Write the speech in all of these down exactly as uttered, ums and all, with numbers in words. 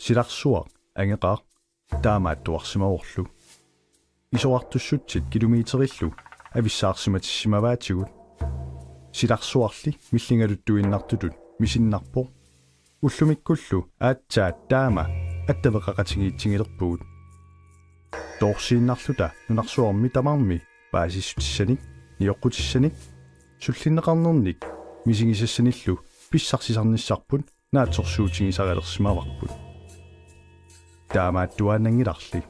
Silarsuaq angeqaaq taamaattuarsimavorlu. Isorartussutsit kilometerillu avissaarsimatissimavaatigut. Silarsuarli milligaluttuinnartutut misinnarpoq. Ullumikkullu aatsaat taama attaveqaqatigiitsigilerpugut. Toorsiinnarluta nunarsuarmi tamarmi paasissutissanik, nioqqutissanik, sullinneqarnernik misigisassanillu pissarsisarnissarput naatsorsuutigisarilersimavarput. Taamaattuaannanngilarli.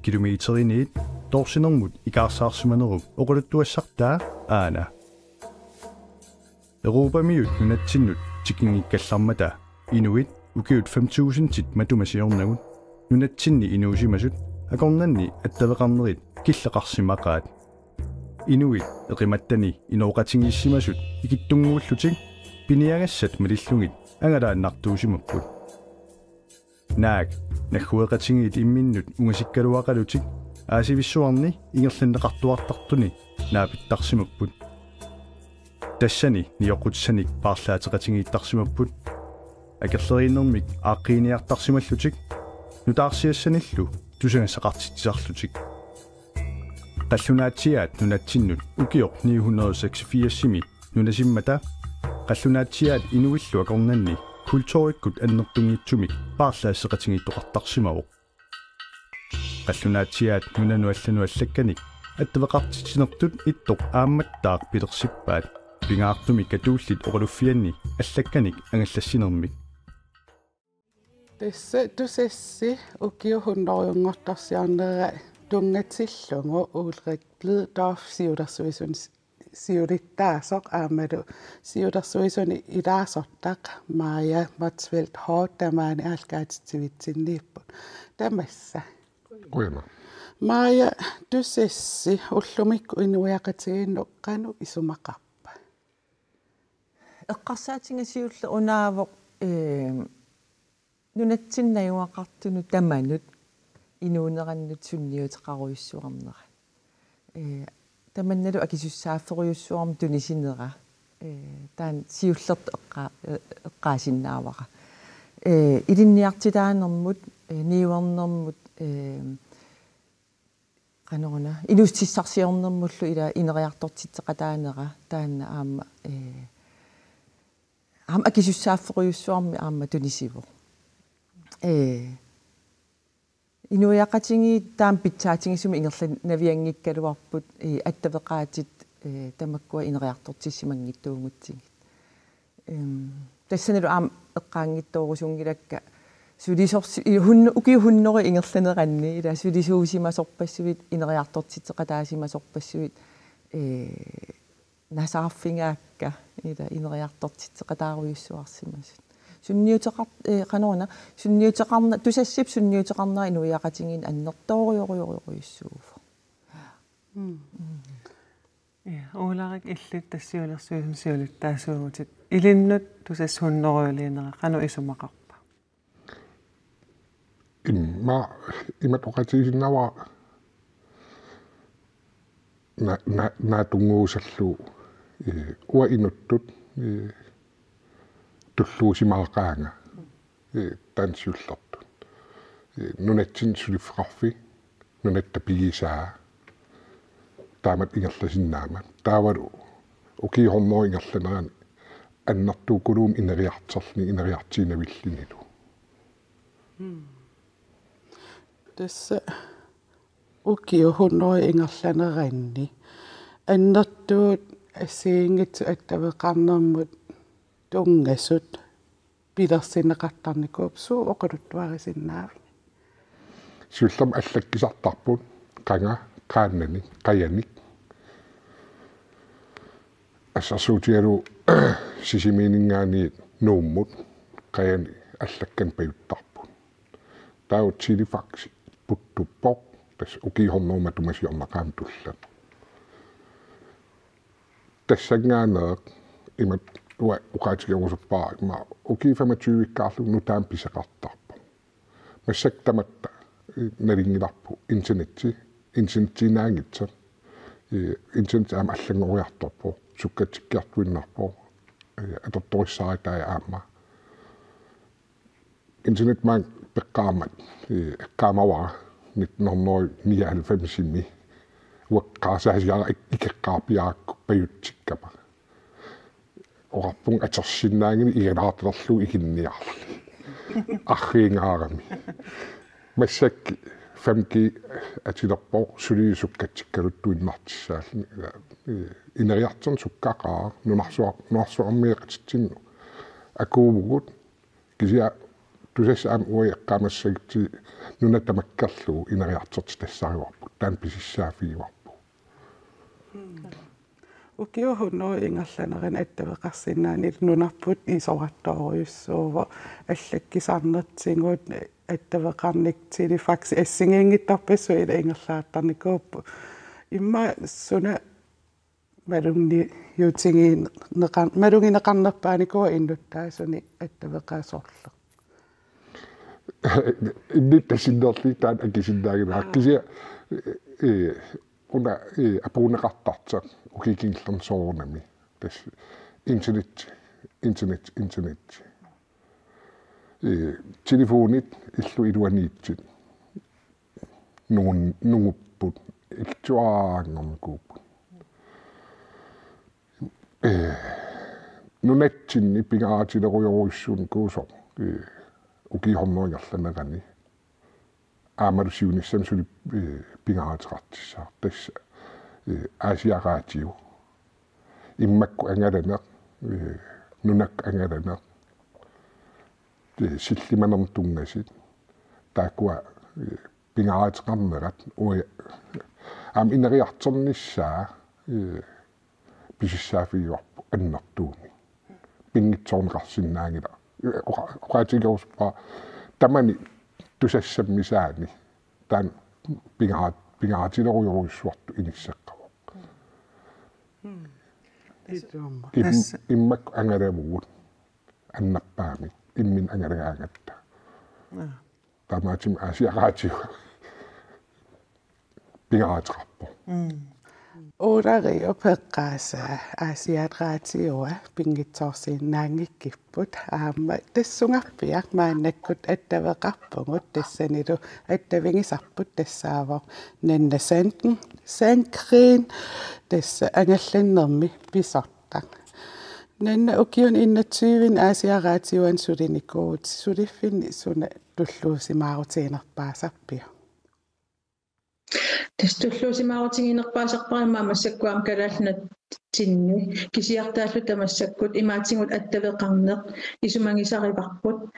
Kilometeriniit toorsinermut ikaarsaarsimanerup oqaluttuassartaa aana. Europamiut nunatsinnut tikinngikkallarmata inuit ukiut fem tusindit matuma siornagut nunatsinni inuusimasut akornanni attaveqarnerit killeqarsimaqaat. Inuit eqimattani inooqatigiissimasut ikittunnguullutik piniagassat malillugit angalaannartuusimapput. Naak naggueqatigiit imminnut ungasikkaluaqalutik aasivissuarni ingerlanneqartuartartuni naapittarsimapput. Tassani nioqqutissanik paarlaateqatigiittarsimapput. Akerleriinnermik aaqqiiniartarsimallutik nutaarsiassanillu tusagassaqartitsisarlutik. Qallunaatsiaat nunatsinnut ukioq ni hundrede seksogfirsimi nunasimmata qallunaatsiaat inuillu akornanni kulturikkut annertunngitsumik paarlaasseqatigiittoqartarsimavoq. Qallunaatsiaat nunanut allanut allakkanik attaveqartitsinertut ittoq aammattaaq pilersippaat, pingaartumik katuullit oqaluffianni allakkanik angallassinermik. Tassa Tusassi ukiut hunnorujunngortarsiornera tunngatillugu Ulrik Blidorf siulersuisuni siulittaasoq aammalu siulersuisuni ilaasortaq Maja Motzfeldt Haahr tamaani aallakaatitsivitsinniipput. Tamassa. Qujanaq. Maja, Tusassi ullumikkut inuiaqatigiinnut qanoq isumaqarpa? Eqqarsaatiga siulleq unaavoq, ee, nunatsinni najugaqartunut tamanut inuunerannut sunniuteqarujussuarnera. Ee, tamannalu akisussaafferujussuarmik tunisinera. Ee, taanna siullertut eqqa-, ee, eqqaasinnaavara. Ee, ilinniartitaanermut, ee, niuernermut, ee, qanoruna, inuussutissarsiornermullu ila ineriartortitseqataanera, taanna aamma, ee, aamma akisussaafferujussuarmik aamma tunisivoq. Ee, inuiaqatigiit taama pitsaatigisumik ingerlanavianngikkaluarput, ee, attaveqaatit, ee, tamakkua ineriartortissimanngitsuugutsigit. Em, tassanilu aamma eqqaanngitsoorusunngilakka sulisorsi-, i-, hunno-, ukiut hunnorujuit ingerlaneranni, ila sulisuusimasorpassuit, ineriartortitseqataasimasorpassuit, ee, nasaarfigaakka, ila ineriartortitseqataarujussuarsimasut. Sunniuteqar-, ee, qanoruna, sunniuteqarna-, Tusassip sunniuteqarnera inuiaqatigiinni annertoorujorujorujussuuvoq. Mm. Mm. Ja, Ulrik, illit tassa siulersuisuni siulittaasuuvutit. Ilinnut Tusass hunnorujuliinera qanoq isumaqarpa? Imma, imatut oqaatigisinnaavara na-, na-, naatsunnguusallugu, ee, uanga inuttut, ee, tulluusimaaqaanga, ee, taanna siullertut. Ee, nunatsinni suliffeqarfik, nunatta pigisaa, taamatut ingerlasinnaammat. Taavalu ukiut hunnorujuit ingerlaneranni annertuukuluummat ineriartorluni, ineriartuinnavillunilu. Mm. Tassa ukiut hunnorujuit ingerlaneranni annertuut assigiinngitsut attaveqarnermut tunngasut pilersinneqartarnikuupput, suut oqaluttuarisinnaaviuk? Siullermik allakkisartarput qanga qaannanik, qajanik. Assersuutigalugu Sisimiuninngaanniit Nuummut, qajani allakkanik pajuttarput. Taava telefaxi puttuppoq, tassa ukiut hundrede matuma siornaqaaq tulleq. Tassanngaanniit imatut uanga oqaatigerusuppara, ima ukiut femogtyve-kkaarlugit nutaamik pisoqartarpoq. Massakkut tamatta, eh, nalunngilarput internetti, internettiinnaanngitsoq. Eh, internet aamma allanngoriartorpoq, sukkatsikkiartuinnarpoq, eh, atortorissaarutai aamma. Internet maanga peqqaarmat, eh, eqqaamavara nitten hundrede nioghalvfems-imi, uanga eqqaasaasiara ik-, ikeqqaarpiarakku pajutsikkama. Oqarpunga atorsinnaanngilaq igalaartalerlugu ikinniarli. Arriingaarami. Massakkut fem G atulerpoq, suli sukkatsikkaluttuinnartussaalluni. Ineriartorneq sukkaqaaq, nunarsuar-, nunarsuarmioqatitsinnut akuuvugut, kisianni Tusass aamma uagut eqqaamassagatsigu nuna tamakkerlugu ineriartortitassarivarput, taanna pisussaaffigivarput. Ukiut hundrede ingerlaneranni attaveqarsinnaanera nunarput isorartorujussuuvoq, allakkisarnertigut attaveqarnikkut telefaxi assigiinngitsorpassuit ila ingerlaartarnikuupput. Immaqa suna malunniutigineqar-, malugineqarnerpaanikuua innuttaasuni attaveqaat sorleq? Innuttaasinnarli taanna akisinnaanngilara. Aa. Kisianni, eh, una, eh, apuunneqartartoq ukiuni kingullerni soorunami. Tassa internet, internet, internet. Eh, telefonit illup iluaniittut nungun-, nungupput, ilitsuaraanngornikuupput. Eh, nunatsinni pingaarutilerujorujussuunikuusoq, eh, ukiut hundrede ingerlaneranni. Aammalu siunissami suli, eh, pingaaruteqartussaavoq. Tassa, eh, Aasiaat Raadio. Immakkut angalaneq, eh, nunakkut angalaneq. Eh, sillimanermut tunngasut. Taakkua, eh, pingaaruteqarnerat uagut aamma ineriartornissaa, eh, pisussaaffigivarput annertuumik. Pinngitsoorneqarsinnaanngilaq. Oqa-, oqaatigerusuppara tamani Tusassap missaani taanna pingaa-, pingaarutilerujorujussuartut inisseqqavoq. Mm. Itumma. Im-, tassa immakkut angalavugut annerpaamik, imminut angalagaangatta. Aa. Taamaattumik Aasiaat Raadio pingaaruteqarpoq. Mm. Uulariup eqqaasaa Aasiaat Raadioa pinngitsoorsinnaanngikkipput, aamma tassungarpiaq maannakkut attaveqarpugut, tassanilu attavigisarput tassaavoq Nanna Sand-, Sandgreen, tassa angallannermi pisortaq. Nanna, ukiuni enogtyve Aasiaat Raadioani sulinikuuvutit, suliffinni suna tulluusimaarutiginerpaasarpiuk? Tassa tulluusimaarutiginerpaasarpara immaqa massakkut aamma Kalaallit Nunatsinni, kisiartaalluta massakkut imaatigut attaveqarneq isumagisarivarput.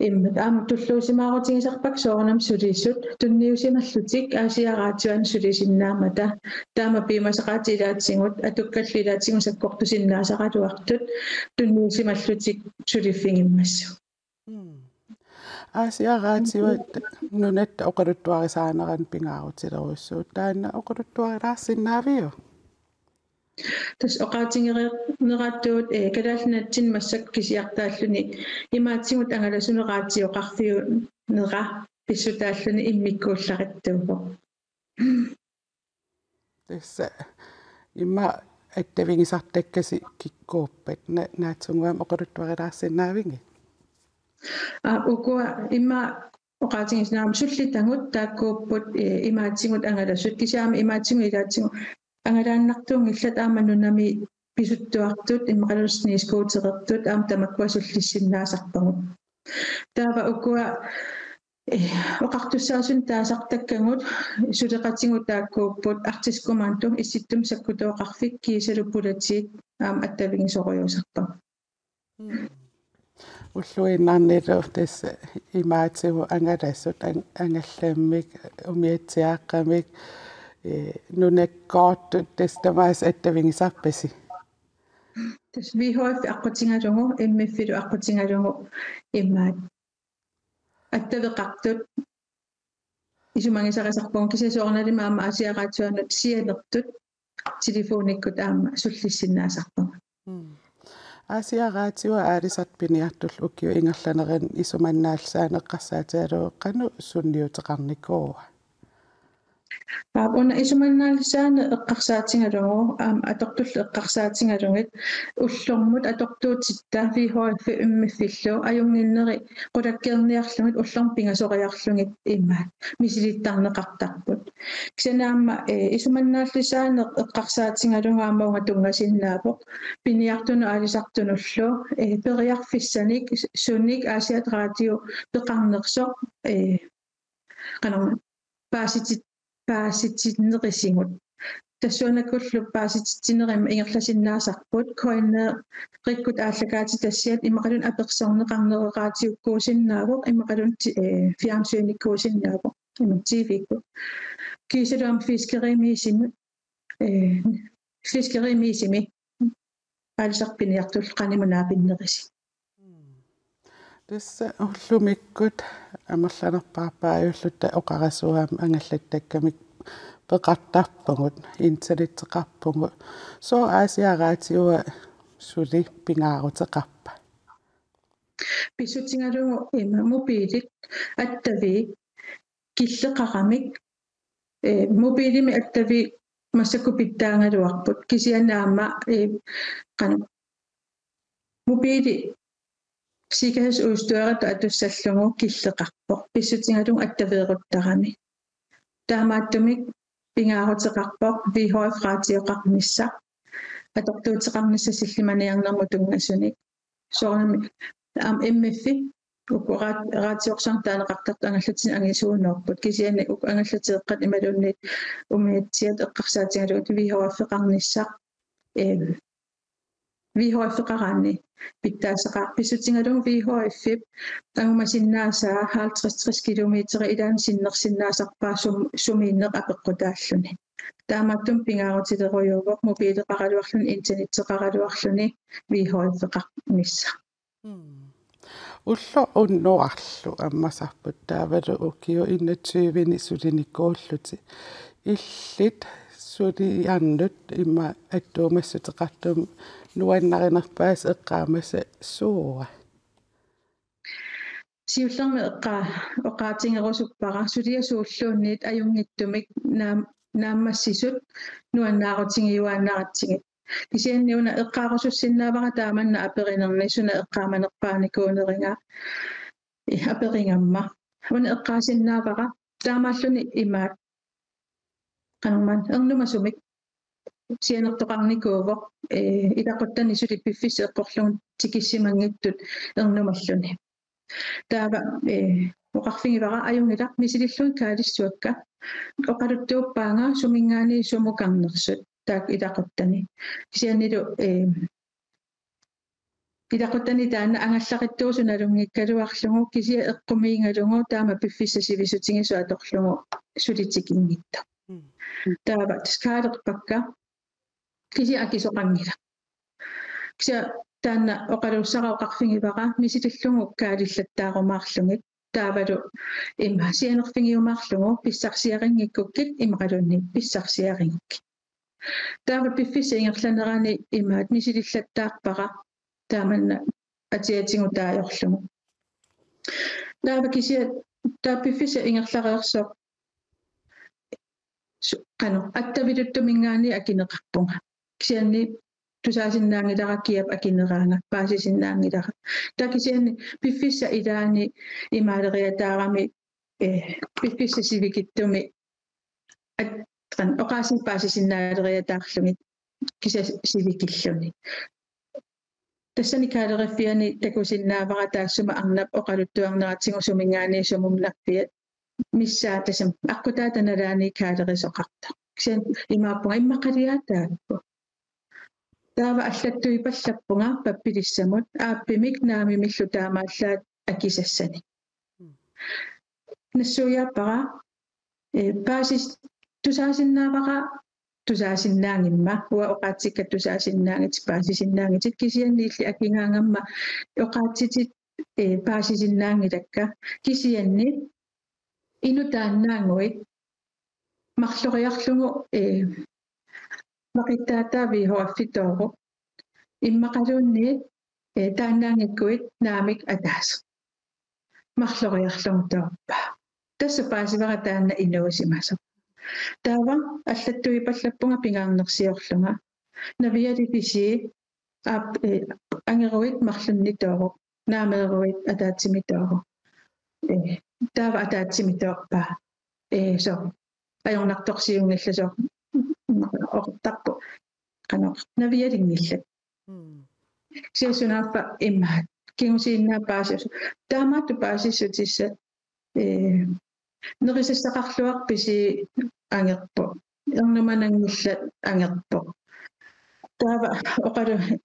Immaqa aamma tulluusimaarutigisarpakka soorunami sulisut tunniusimallutik Aasiaat Raadioani sulisinnaamata. Taama piumasaqaatit ilaatigut, atukkallu ilaatigut sakkortusinnaasaraluartut tunniusimallutik suliffigimmassuk. Mm. Aasiaat Raadioa nunatta oqaluttuarisaanerannut pingaarutilerujussuuvoq. Taanna oqaluttuarilaarsinnaaviuk? Tassa oqaatigereerneratuut, eh, Kalaallit Nunatsinni massakkut kisiartaalluni imaatigut angalasunik raatioqarfiunera pissutaalluni immikkuullarissuuvoq. Tassa immaqa attavigisartakkasi kikkuuppat, na-, naatsunnguamik oqaluttuarilaarsinnaavigit? Aa, ukua immaqa oqaatigisinnaavara sullitagut taakkuupput, eh, imaatigut angalasut, kisianni aamma imaatigut ilaatigut angalaannartuunngillat, aamma nunami pisuttuartut, immaqaluunniit snescooterertut, aamma tamakkua sullissinnaasarpagut. Taava ukua, eh, oqartussaasunik taasartakkagut suleqatigut taakkuupput Arktisk Kommando, Issittumi Sakkutooqarfik kiisalu politiit aamma attavigisorujussuusarpagut. Mm. Ulluinnarnilu tassa imaatigut angalasut, an-, angallammik, umiatsiaaqqamik, eh, nunakkoortut tassa tamaasa attavigisarpasi? Tassa V H F aqqutigalugu, M F-ilu aqqutigalugu imaat attaveqartut isumagisarisarpugut, kisianni soorunalimi aamma Aasiaat Raatiuanut sianertut telefonikkut aamma sullissinnaasarpugut. Mm. Aasiaat Raatiua aalisartut piniartullu ukiut ingerlanerini isumannaallisaaneq eqqarsaatigalugu qanoq sunniuteqarnikuua? Aap, una isumannaallisaaneq eqqarsaatigalugu, aamma atortullu eqqarsaatigalugit, ullormut atortuutitta V H F M F-illu ajunnginneri qulakkeerniarlugit ullormut pingasoriarlugit imaat misilittarneqartarput. Kisianni aamma, eh, isumannaallisaaneq eqqarsaatigalugu aamma uunga tunngasinnaavoq piniartunut aalisartunullu, eh, periarfissanik sunik Aasiaat Raatiu peqarnersoq, eh, qanormi paasitit-, paasitinnerisigut. Tassuunakkullu paasititsinerit ingerlasinnaasarput, K N R-ikkut aallakaatitassiat immaqaluunniit apersorneqarneri raatiukkuusinnaavoq, immaqaluunniit ti-, eh, fjernsynikkuusinnaavoq, ima T V-kkut. Kiisalu aamma fiskerimiisimi, eh, fiskerimiisimi aalisartut piniartullu qanimut naapinnerisi. Tassa ullumikkut amerlanerpaarpaajulluta oqarasuaam angallattakkamik peqartarpugut, internetteqarpugut. Sooq Aasiaat Raatiua suli pingaaruteqarpa? Pissutigalugu ima mobilit attavii killeqaramik, eh, mobilimik attavii massakkut pitsaagaluarput. Kisianni aamma, eh, qanoq, mobili sikkerhedsudstyritut atussallugu killeqarpoq. Pissutigalugu attaveeruttarami. Taamaattumik pingaaruteqarpoq V H F raatioqarnissaq atortuuteqarnissaq sillimaniarnermut tunngasunik. Soorunami aamma M F-i uku raat-, raatiorsuarnik taaneqartartut angallatinut angisuunoorput. Kisianni uku angallateeqqat imaluunniit umiatsiat eqqarsaatigalugit V H F-eqarnissaq, eh, V H F-eqaraanni pitsaassaqaaq. Pissutigalugu V H F-ip angumasinnaasaa halvtreds tres kilometer ilaanni sinnersinnaasarpaa sum-, sumiinneq apeqqutaalluni. Taamaattumik pingaarutilerujuuvoq mobileqaraluarluni, internetteqaraluarluni V H F-eqarnissaq. Mm. Ulloq unnuarlu ammasarput taavalu ukiut enogtyve-ni sulinikuullutik. Illit suliarnut ima attuumassuteqartumik nuannarinerpaasat eqqaamasat suua? Siullermik eqqa-, oqaatigerusuppara suliat suulluunniit ajunngitsumik naam-, naammassisut nuannaarutigiuaannaratsigit. Kisianni una eqqaarusussinnaavara taamanna aperinerni suna eqqaamanerpaanikuuneriga, eh, aperigamma. Una eqqaasinnaavara taamaalluni imaat, qanormaanna, ernumasumik sianertoqarnikuuvoq, eh, ilaquttani suli piffissaq eqqorlugu tikissimanngitsut ernumalluni. Taava, eh, oqarfigivara ajunngilaq misilillugit kaalissuakka, oqaluttuuppaanga suminngaanniit sumukarnersut taakku ilaquttani. Kisiannilu, eh, ilaquttani taanna angallaqittuusoq nalunngikkaluarlugu kisianni eqqumiigalugu taama piffissaq sivisutigisoq atorlugu suli tikinngitsoq. Mm. Taava tassa kaalerpakka kisianni akisoqanngilaq. Kisianni taanna oqaluussara oqarfigivara misilillugu kaalillattaarumaarlugit. Taavalu ima sianerfigiumaarlugu pissarsiarinngikkukkit immaqaluunniit pissarsiarigukkit. Taava piffissap ingerlanerani imaat misilillattaarpara taamanna atiatigut taajorlugu. Taava kisianni taava piffissaq ingerlareersoq su-, qanoq, attaviluttuminngaanniit akineqarpunga. Kisianni tusaasinnaanngilara kiap akineraanga, paasisinnaanngilara. Taava kisianni piffissap ilaani imaaleriataarami, eh, piffissap sivikitsumi at-, qan-, oqaasii paasisinnaaleriataarlugit kisianni sivikilluni. Tassani kaaleriffiani takusinnaavara taassuma arnap oqaluttuarneratigut suminngaanniit sumunnarfiat missaat tassami aqqutaata nalaani kaalerisoqartoq. Kisianni imaappunga immaqaliaat taakku. Taava allattuipallappunga pappilissamut aappimik naamimillu taamaallaat akisassanik. Nassuiaappara, eh, paasis-, tusaasinnaavara tusaasinnaanngimmat, uanga oqaatsikka tusaasinnaanngitsut, paasisinnaanngitsut, kisianni illit akigaangamma oqaatsitit, ee, paasisinnaanngilakka, kisianni inuk taannaannguit marloriarlugu, ee, maqittaataavik V H F-itooruq, immaqaluunniit, ee, taannaanngikkuit naamik ataaseq marloriarlugu toorpaa. Tassa paasivara taanna inuusimasoq. Taava allattuipallappunga pingaarnersiorlunga. Naviali pisii, aap, ee, angeruit marlunnitooruq, naameeruit ataatsimitooruk. Ee, taava ataatsimitoorpaa. Ee, soorlu ajornartorsiunngillat, soorlu oqartarput qanoq navialinngillat. Mm. Kisianni sunaaffa imaat kingusinnaat paasissut. Taamaattoq paasissutissat, ee, nerisassaqarluarpisi angerpoq. Ernumananngillat angerpoq. Taava oqalu-,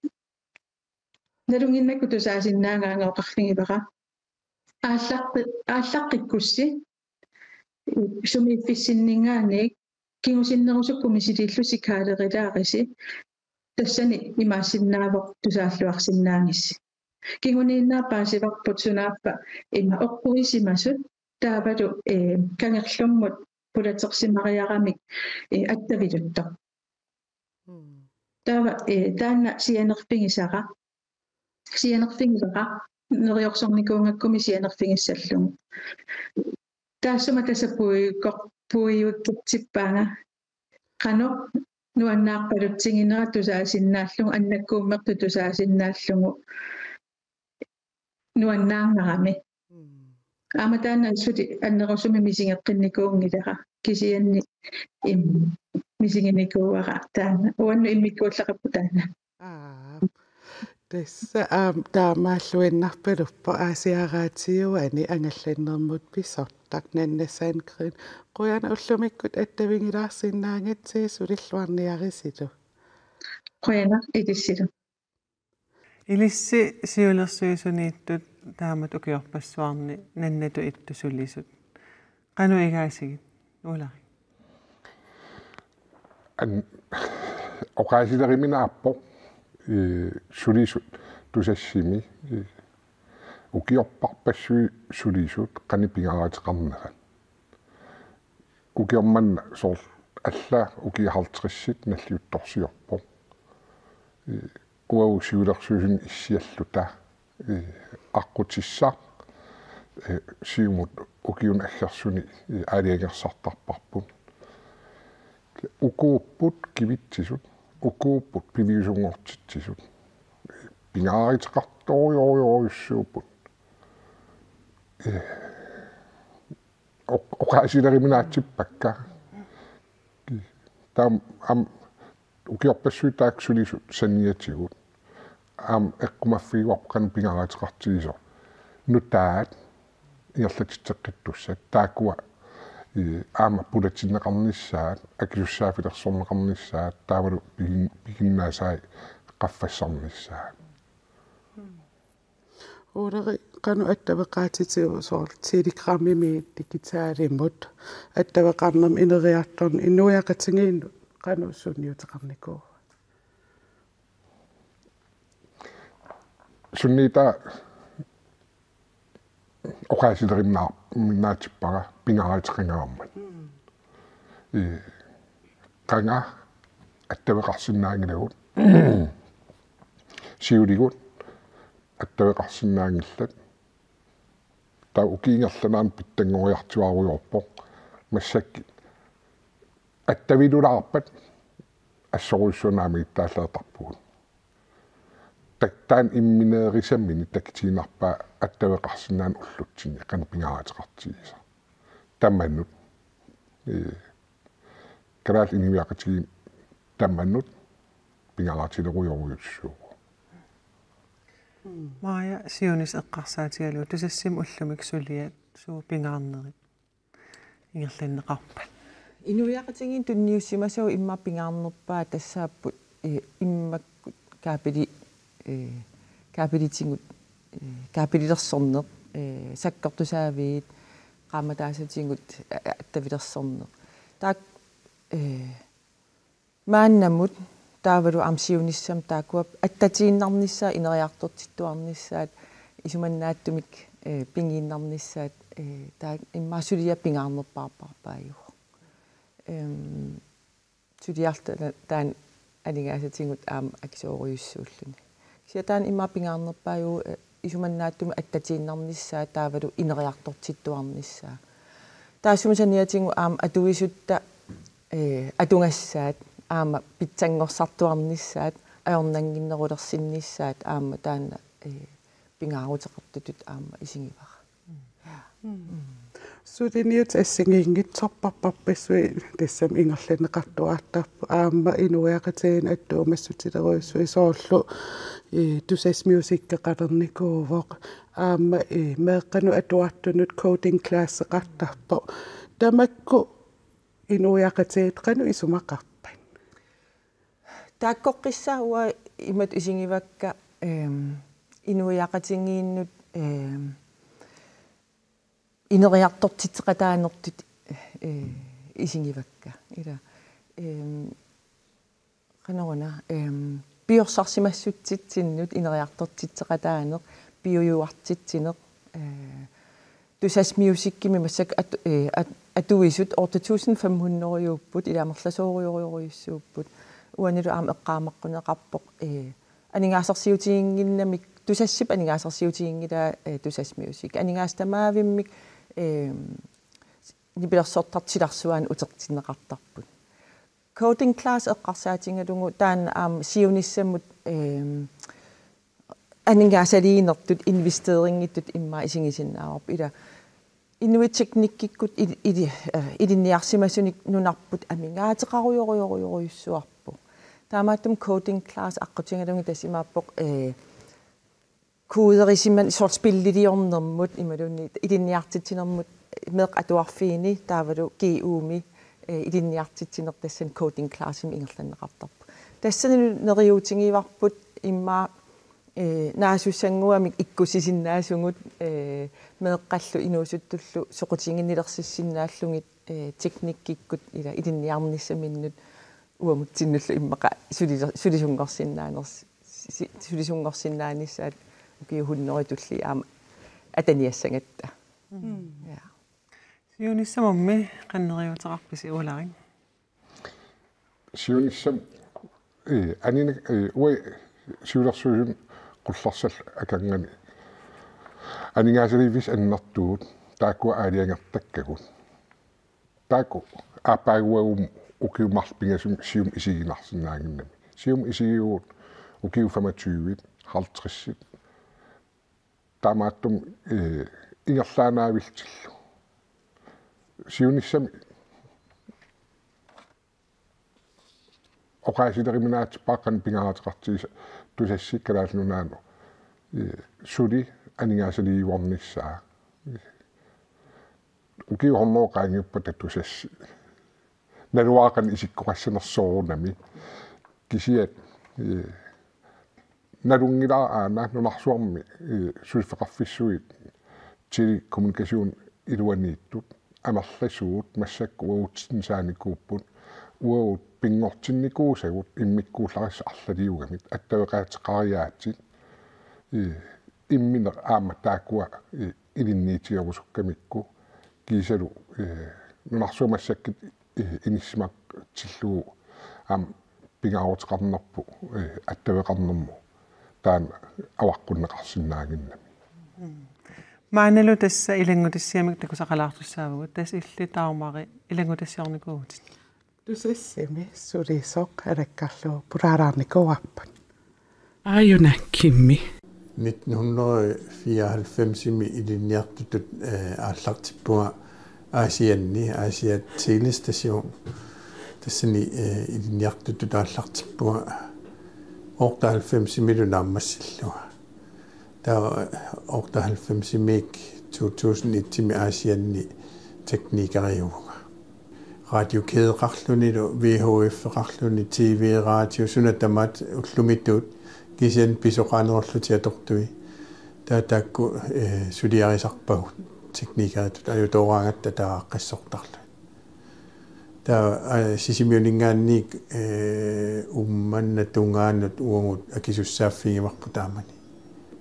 nalunnginnakku tusaasinnaagaanga oqarfigivara: Aallaqqi-, aallaqqikkussi sumiiffissinninngaanniit kingusinnerusukkut misiliillusi kaalerilaarisi, tassani imaassinnaavoq tusaalluarsinnaagissi. Kinguniinnaat paasivarput sunaaffa ima oqquisimasut taavalu, ee, kangerlummut pulatersimariaramik, ee, attaviluttoq. Mm. Taava, ee, taanna sianerfigisara, sianerfigivara, neriorsornikuugakkumi sianerfigissallugu. Taassuma tassa puiukkor-, puiuikkertippaanga. Qanoq nuannaarpalutsiginera tusaasinnaallugu, annakkuummertut tusaasinnaallugu nuannaarnarami. Mm. Aamma taanna suli annerusumik misigeqqinnikuunngilera. Kisianni im-, misiginikuuara taanna. Uannut immikkuullaqarpoq taanna. Aap. Tassa, aam, taamaalluinnarpaluppoq Aasiaat Raatiuani angallannermut pisortaq, Nanna Sandgreen. Qujanaq ullumikkut attavigilaarsinnaagatsigit, sulilluarniarisilu. Qujanaq ilissilu. Ilissi siulersuisuniittut taamatut ukiorpassuarni Nannatut ittut sulisut qanoq igaasigit, Ulari? An-, oqaasileriminaappoq, ee, sulisut Tusassimi, ee, ukiorparpassuit sulisut qanoq pingaaruteqarnerat. Ukioq manna soorlu alla ukiut halvtredsit nalliuttorsiorpoq. Ee, uagut siulersuisuni issialluta, ee, aqqutissaq, ee, siumut ukiuni aggersuni, ee, aalajangersartarparput. Ukuupput kivitsisut, ukuupput piviusunngortitsisut. Pingaaruteqartorujorujussuupput. Ee, oq-, oqaasileriminaatsippakka. Taam-, aam, ukiorpassuit taakku sulisut saniatigut. Aamma eqqumaffigivarput qanoq pingaaruteqartigisoq. Nutaat ingerlatitseqqittussat. Taakkua, ee, aamma pulatinneqarnissaat, akisussaaffilersorneqarnissaat, taavalu pigin-, piginnaasai qaffassarnissaat. Ulari, qanoq attaveqaatitigut soorlu Telegramimit digitalimut attaveqarnermut ineriartorneq inuiaqatigiinnut qanoq sunniuteqarnikuua? Sunniutaa oqaasileriminaa-, -minaatsippara pingaaruteqangaarmat. Mm. Ee, qanga attaveqarsinnaanngilagut. Siuligut attaveqarsinnaanngillat. Taava ukiut ingerlaneranni pitsanngoriartuaarujoorpoq. Massakkut attavilulaarpat assorujussuaq naammagittaallartarpugut. Tak-, taanna immineerisamini takitiinnarpaa attaveqarsinnaaneq ullutsinni qanoq pingaaruteqartigisoq. Tamanut, ee, kalaallit inuiaqatigiit tamanut pingaarutilerujorujussuuvoq. Maja, siunissaq eqqarsaatigalugu Tusassimi ullumikkut suliat suut pingaarnerit ingerlanneqarpat? Inuiaqatigiinni tunniussimasavut immaqa pingaarnerpaat tassaapput, eh, immakkut kaapili-, eh, kaapilitigut, eh, kaapililersorneq, eh, sakkortusaaviit, qaammataassatigut, eh, attavilersorneq. Taak-, eh, Maannamut taavalu aamma siunissami taakkua attatiinnarnissaat, ineriartortittuarnissaat, isumannaatsumik, eh, pigiinnarnissaat, eh, taakku immaqa suliaq pingaarnerpaarpaarpaajuvoq. Em, suliarlu taanna aningaasatigut aamma akisoorujussuulluni. Kisianni taanna immaqa pingaarnerpaajuvoq, eh, isumannaatsumik attatiinnarnissaa taavalu ineriartortittuarnissaa. Taassuma saniatigut aamma atuisutta, eh, atugassaat aamma pitsanngorsartuarnissaat ajornannginnerulersinnissaat aamma taanna, eh, pingaaruteqartutut aamma isigivara. Suliniutit assigiinngitsorparparpassuit tassami ingerlanneqartuartarput aamma inuiaqatigiinni attuumassutilerujussuit soorlu, eh, Tusass Musiceqalernikuuvoq aamma, eh, meeqqanut atuartunut coding classeqartarpoq. Tamakku inuiaqatigiit qanoq isumaqarpat? Taakkoqqissaaq uanga imatut isigivakka, ehm, inuiaqatigiinnut, ehm, ineriartortitseqataanertut, eh, isigivakka. Ila, ehm, qanoruna, ehm, piorsarsimassutsitsinnut ineriartortitseqataaneq, piujuartitsineq, eh, Tusass Musicimi massakkut at-, eh, at-, atuisut otte tusind fem hundrede-upput, ila amerlasoorujorujussuupput. Uanilu aamma eqqaamaqquneqarpoq, eh, aningaasarsiutiginnginnamik, Tusassip aningaasarsiutiginngilaa, eh, Tusass Music. Aningaasat tamaavimmik, eh, nipilersortartut silarsuaannut utertinneqartarput. Coding class eqqarsaatigalugu taanna aamma siunissamut, ehm, aningaasaliinertut investeringittut immaqa isigisinnaavarput. Ila inuit teknikkikkut ili-, ili-, eh, ilinniarsimasunik nunarput amigaateqarujorujorujorujussuarpoq. Taamaattumik coding class aqqutigalugu tassa imaappoq, eh, koderisimaneq soorlu spilliliornermut imaluunniit ilinniartitsinermut meeqqat atuarfiini taavalu G U-mi, eh, ilinniartitsineq tassani coding classimi ingerlanneqartarpoq. Tassani neriuutigivarput immaqa, eh, naasussannguamik ikkussisinnaasugut, eh, meeqqallu inuusuttullu soqutiginnilersissinnaallugit, eh, teknikkikkut ila ilinniarnissaminnut uagutsinnullu immaqa suli-, sulisunngorsinnaanersoq si-, sulisunngorsinnaanissaat ukiut hunnorujut tulliit aamma ataniassagatta. Mm. Ja. Siunissamummi qanoq neriuuteqarpisi, Ulrik? Siunissami, eh, anina-, eh, uanga siulersuisuni qullersallu akornanni aningaasaliivissat annertuut taakkua aalajangertakkagut. Taakku aappaaguagu ukiut marluk pingasut siumut isiginarsinnaannginnami. Siumut isigivugut ukiut femogtyve, halvtreds. Taamaattumik, eh, ingerlaannaavillutillu. Siunissami oqaasileriminaatsippara qanoq pingaaruteqartigisoq Tusassip Kalaallit Nunaannut, eh, suli aningaasaliivornissaa. Ukiut hunnorujut qaangiuppata Tusass. Naluara qanoq isikkoqassanersoq soorunami. Kisianni, eh, nalunngilara aana nunarsuarmi, eh, suliffeqarfissuit telekommunikation iluaniittut amerlasuut massakkut uagutsinnut saanikuupput, uagut pinngortinnikuusagut immikkuullarissut arlaliugamik attaveqaateqariaatsit, eh, immineq aamma taakkua, eh, ilinniutigerusukkamikku kiisalu, eh, nunarsuaq massakkut, eh, inissisimaqartillugu aamma pingaaruteqarnerput, eh, attaveqarnermut taanna avaqqunneqarsinnaannginnami. Maannalu tassa ilanngutissiamik takusaqalaarusussaavugut, tassa illit Dagmari ilanngutissiornikuuvutit. Tusassimi sulisoq alakkarlugu pulaalaarnikuuarput. Aajuna Kimmi. Nitten hundrede fireoghalvfemsimi ilinniartutut, eh, aallartippunga Aasianni, Aasiaat Telestation. Tassani, eh, ilinniartutut aallartippunga otteoghalvfemsimilu naammassillunga. Taava otteoghalvfemsimiit to tusind et-imi Aasianni teknikeriuvunga. Radiokædeqarlunilu, V H F-eqarluni, T V, radio, suna tamaat ullumittut, kisianni pisoqaanerullutik atortui. Taava taakku, eh, suliarisarpagut teknikeritut, ajutooraangatta taava aaqqissortarlugit. Taava, aa, Sisimiuninngaanniit, ee, Uummannap tungaanut uagut akisussaaffigivarput taamani.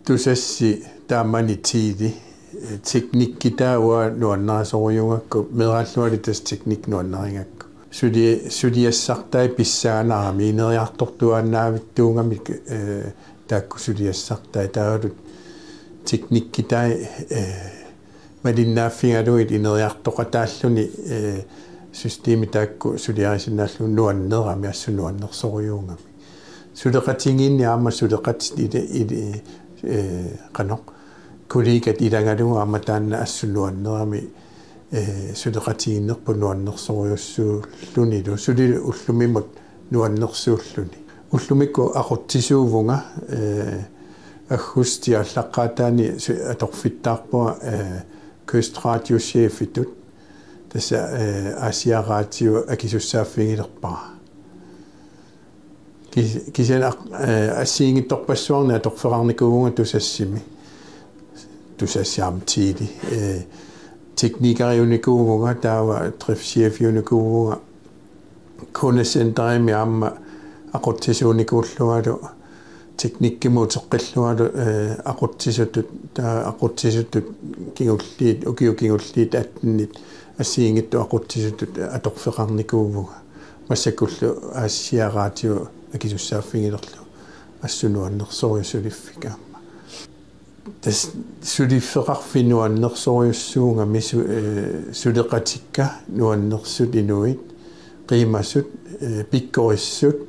Tusassi taamani Tele, ee, teknikki taava nuannarisorujussuugakku, meeraalluarli tassa teknikki nuannarigakku. Suli-, suliassartai pissanganarami ineriartortuaannaavittuugami, ee, taakku suliassartai taavalu teknikki taava, ee, malinnaaffigalugit ineriartoqataalluni, ee, systemi taakku suliarisinnaallugu nuannerami assut nuannersorujussuugami. Suleqatigiinni aamma suleqatit ili-, ili-, ee, qanoq, kollegat ilagalugu aamma taanna assut nuannerami, ee, suleqatigiinnerput nuannersorujussuullunilu suli ullumimut nuannersuulluni. Ullumikkut aqutsisuuvunga, ee, aggustip aallaqqaataani su-, atorfittaarpunga, ee, Kystradiuschefitut. Tassa, ee, Aasiaat Radiop akisussaaffigilerpara. Ki-, kisianni aq-, ee, assigiinngitsorpassuarnik atorfeqarnikuuvunga Tusassimi. Tusassimi Tele. Ee, teknikeriunikuuvunga, taava driftschefiunikuuvunga. Kundecenterimi aamma aqutsisuunikuullualu teknikkimut uteqqillualu, ee, aqutsisutut, taava aqutsisutut kingulliit, ukiut kingulliit attenit assigiinngitsut aqutsisutut atorfeqarnikuuvunga. Massakkullu Aasiaat Radio akisussaaffigilerlugu assut nuannersorujussuulluni suliffik aamma. Tassa suliffeqarfik nuannersorujussuugami su-, ee, suleqatikka nuannersut inuit, qiimasut, ee, pikkorissut,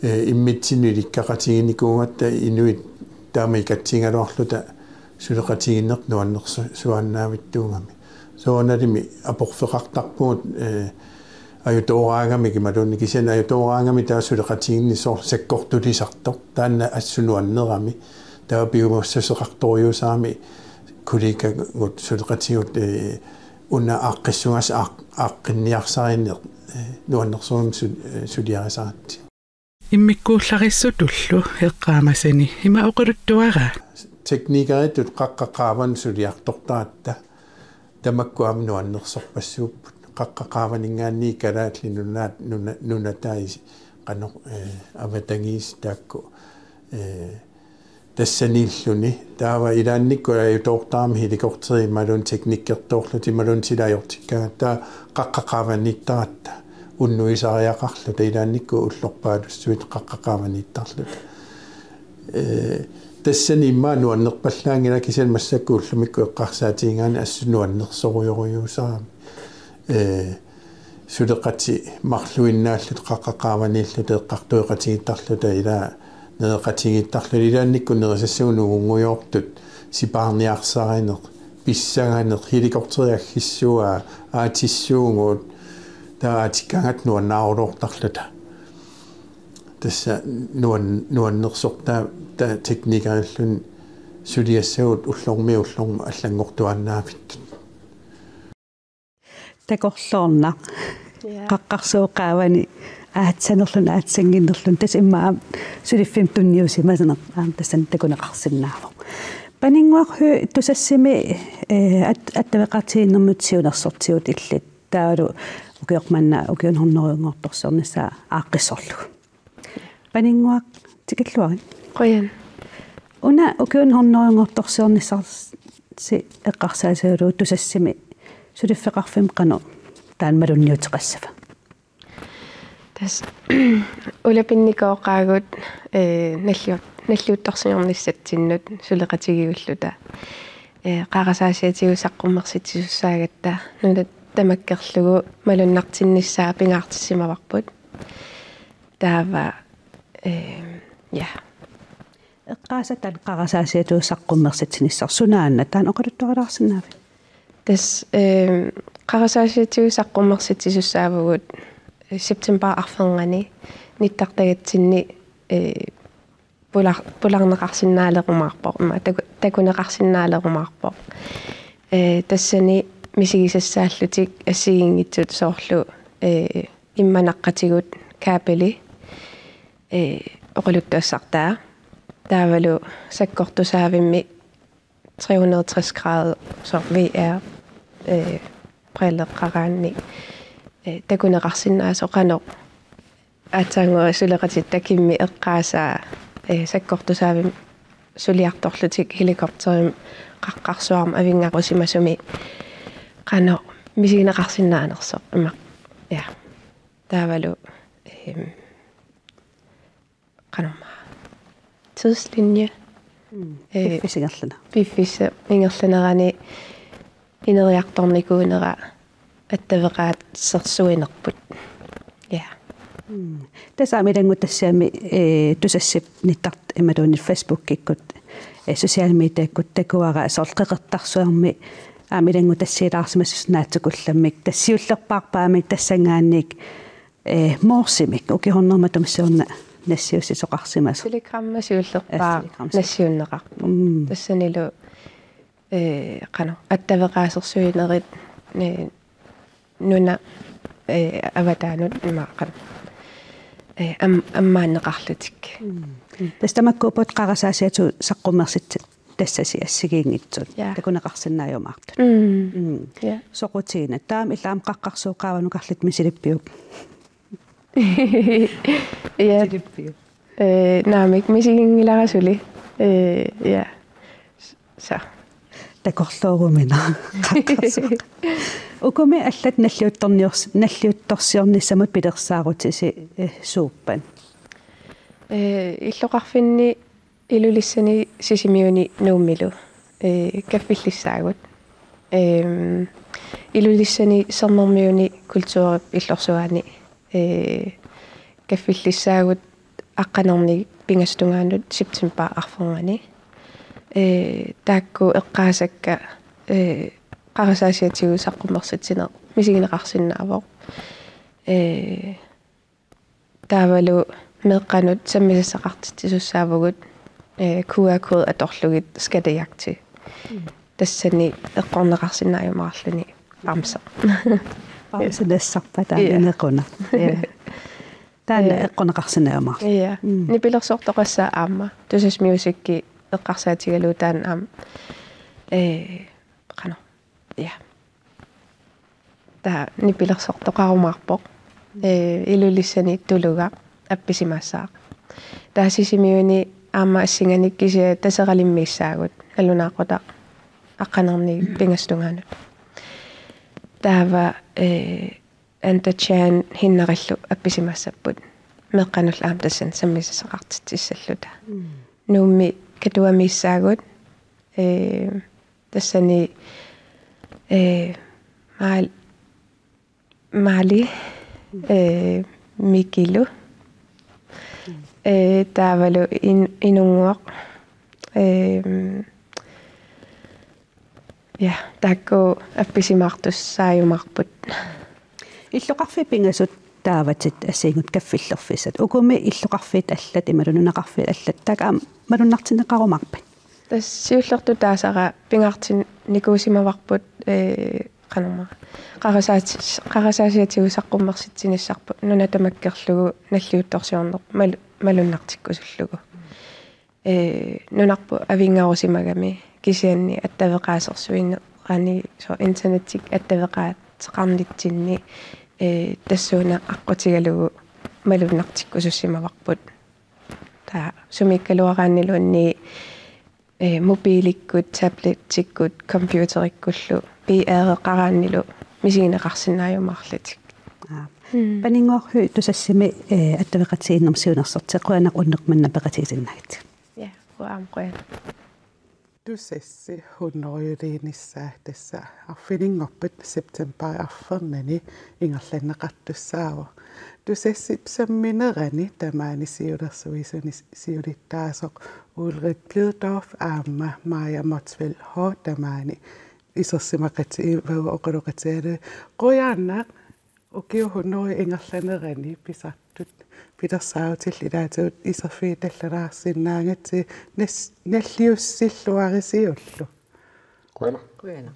ee, immitsinnut ilikkaqatiginikuugatta inuit taama ikatsigigaluarluta suleqatigiinneq nuannersu-, suaannaavittuugami. Soorunalimi aporfeqartarpugut, ee, ajutooraangami imaluunniit kisianni ajutooraangami taava suleqatigiinneq soorlu sakkortulisartoq. Taanna assut nuannerami. Taava piumassuseqartorujussuugami kollegagut suleqatigut, ee, una aaqqissugassaq aaq-, aaqqinniarsarineq, ee, nuannersorujussuugami su-, ee, suliarisaratsigu. Immikkuullarissutullu eqqaamasani ima oqaluttuaraa. Teknikeritut qaqqat qaavanut suliartortaratta tamakku aamma nuannersorpassuupput. Qaqqat qaavaninngaanniit Kalaallit Nunaat, nuna-, nunatai qanoq, ee, avatangiisit taakku, ee, tassaniilluni. Taava ilaannikkut ajutoortarami helikopteri imaluunniit teknikkertoorlutik imaluunniit sila ajortikkaangatta taava qaqqat qaavaniittaratta unnuisariaqarluta ilaannikkut ullorpaalussuit qaqqat qaavaniittarluta. Ee, tassani immaqa nuannerpallaanngilaq kisianni massakkut ullumikkut eqqarsaatigigaanni assut nuannersorujorujussuusarami. Ee, suleqatit marluinnaalluta qaqqat qaavaniilluta eqqartueqatigiittarluta ilaa nereqatigiittarluta ilaannikkut nerisassagut nungunngujortut sipaarniarsarineq, pissanganeq, helikopteri aggissuaa, aatsissuugut, taava aatikkaangatta nuannaaruluartarluta. Tassa nuan-, nuannersortaa taava teknikerilluni suliassagut ullormiit ullormut allanngortuaannaavittut. Takorloornaq. Ja. Qaqqarsuup qaavani aatsanerluni aatsannginnerluni tassa immaqa suliffimmi tunniusimasaneq aamma tassani takuneqarsinnaavoq. Paninnguaq Høegh Tusassimi, ee, at-, attaveqartitsinermut siunersortigut illit. Taavalu ukioq manna ukiunik hunnorujunngortorsiornissaa aaqqissorlugu. Paninnguaq tikilluarit. Qujan. Una ukiunik hunnorujunngortorsiornissarsi eqqarsaatigalugu Tusassimi suliffeqarfimmi qanoq taanna malunniuteqassava? Tassa ulapinnikooqaagut, ee, nalliut-, nalliuttorsiornissatsinnut suleqatigiulluta. Ee, qarasaasiatigut saqqummersitsisussagatta nunat tamakkerlugu malunnartinnissaa pingaartissimavarput. Taava, ee, ja. Eqqaasat taanna qarasaasiatigut saqqummersitsinissaq sunaana taanna oqaluttuarilaarsinnaavit? Tassa, ee, qarasaasiatigut saqqummersitsisussaavagut septembarip arfernganni nittartagatsinni, ee, pular-, pularneqarsinnaalerumaarpoq, ima taku-, takuneqarsinnaalerumaarpoq. Ee, tassani misigisassaallutik assigiinngitsut soorlu, ee, immaqa naqqatigut kabeli, ee, oqaluttuassartaa. Taavalu sakkortusaavimmi tre hundrede tres grader, soorlu V R, ee, brilleqaraanni eh, takuneqarsinnaasoq qanoq aatsaannguaq suleqatitta Kimmi eqqaasaa, eh, sakkortusaavimmi suliartorlutik helikopterimi qaqqarsuarmi avinngarusimasumi qanoq misigineqarsinnaanersoq ima. Ja. Taavalu, ehm, qanormaa. Tidslinje. Mm. Eh, piffissap ingerlanerani. Piffissap ingerlanerani ineriartornikuunera attaveqaasersuinerput. Ja. Mm. Tassa aamma ilanngutassiami, eh, Tusassip nittartut imaluunniit Facebookikkut, eh, social mediakkut takuara soorlu Qeqertarsuarmi aamma ilanngutassiilaarsimasoq naatsukullammik tassa siullerpaarpaamik tassanngaanniit, eh, morsemik, ukiornermut atumsut siorna nassiussisoqarsimasoq. Telegrammi siullerpaaq. Eh, Telegram. Nassiunneqarpoq. Mm. Tassanilu, eh, qanoq, attaveqaasersuinerit, eh, nuna, eh, avataanut ima qanoq, eh, am-, ammaanneqarlutik. Mm. Tassa tamakkuupput qarasaasiatigut saqqummersitsit tassasi assigiinngitsut. Ja. Takuneqarsinnaajumaartut. Mm. Mm. Ja. Soqutiginaq. Taama illit aamma qaqqarsuup qaavanukarlutit misilippiuk? Ja. Misilippiuk? Eh, naamik, misiginngilara suli. Eh, ja. S-, sa. Takorlooruminaq qaqqarsuup. Ukumi allat nalliuttorniors-, nalliuttorsiornissamut pilersaarutisi, eh, suuppat? Eh, illoqarfinni Ilulissani Sisimiuni Nuummilu, eh, kaffillissaagut. Ehm, Ilulissani Sermermiuni Kulturip Illorsuaani, eh, kaffillissaagut aqqanernik pingasut tungaanut septembarip arfernganni. Eh, taakku eqqaasakka, eh, qarasaasiatigut saqqummersitsineq misigineqarsinnaavoq. Eh, Taavalu meeqqanut sammisassaqartitsisussaavugut, eh, Q R-kode atorlugit skattejagti. Mm. Tassani eqqorneqarsinnaajumaarluni bamse. Bamse nassarpa taanna. Ja. Nequna. Ja. Taanna, eh, eqqorneqarsinnaajumaarluni. Ja. Mm. Nipilersortoqassaaq aamma. Tusass Music eqqarsaatigalugu taanna aamma. Eh, qanoq. Ja. Taava nipilersortoqarumaarpoq. Eh, Ilulissani Tulugaq appisimaassaaq. Taava Sisimiuni aamma assinganik kisianni Taseralimmiissaagut, nalunaaqutaq aqqanernik pingasut tungaanut. Taava, eh, Anta Chan Hinnarillu appisimaassapput. Meeqqanullu aamma tassani sammisassaqartitsissalluta. Mm. Nuummi Katuamiissaagut, eh, tassani, eh, Maal-, Maali, eh, Mikilu, eh, taavalu In-, Inunnguaq, eh, ja, taakku appisimaartussaajumaarput. Illoqarfiit pingasut taavatit assigiinngitsut kaffillerfissat. Ukumi illoqarfiit allat imaluunniit nunaqarfiit allat taakku aamma malunnartinneqarumaarpit? Tassa siullertut taasara pingaartinnikuusimavarput, eh, qanormaa. Qarasaat-, qarasaasiatigut saqqummersitsinissarput nuna tamakkerlugu nalliuttorsiorneq mal-, malunnartikkusullugu. Eh, nunarput avinngarusimagami kisianni attaveqaasersuinerani soorlu internettikkut attaveqaateqarnitsinni, eh, tassuuna aqqutigalugu malunnartikkusussimavarput. Taava sumiikkaluaraanniluunniit, eh, mobiilikkut, tablettikkut, computerikkullu, V R-eqaraannilu misigineqarsinnaajumaarlutik. Aap. Mm. Paninnguaq Høegh Tusassimi, eh, attaveqatigiinnermut siunnersortit, qujanaq unnuk manna peqatigisinnaagakkit. Ja, qujanaq, qujanaq. Tusassi hunnorujuliinissaa tassa arfininngorpat septembarip arfernanni ingerlanneqartussaavoq. Tusassip samminerani tamaani siulersuisuni siulittaasoq Ulrik Blidorf aamma Maja Motzfeldt Haahr tamaani isersimaqatigiivagut oqaloqatigalugit. Qujanaq ukiut hunnorujut ingerlanerani pisartut pilersaarutillit ilaatigut iserfigitallalaarsinnaagatsigit nas-, nalliussilluarisiullu. Qujanaq. Qujanaq.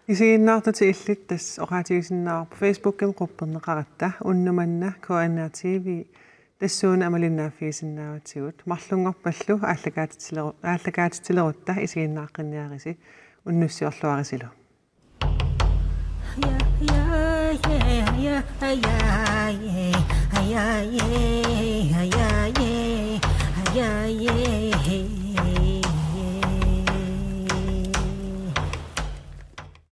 Isiginnaartutit illit tassa oqaatigisinnaavarput Facebookimi qupperneqaratta unnuk manna K N R T V tassuuna amalinnaaffigisinnaavatsigit. Marlunngorpallu aallakaatitsileru-, aallakaatitsilerutta isiginnaaqqinniarisi unnussiorluarisilu.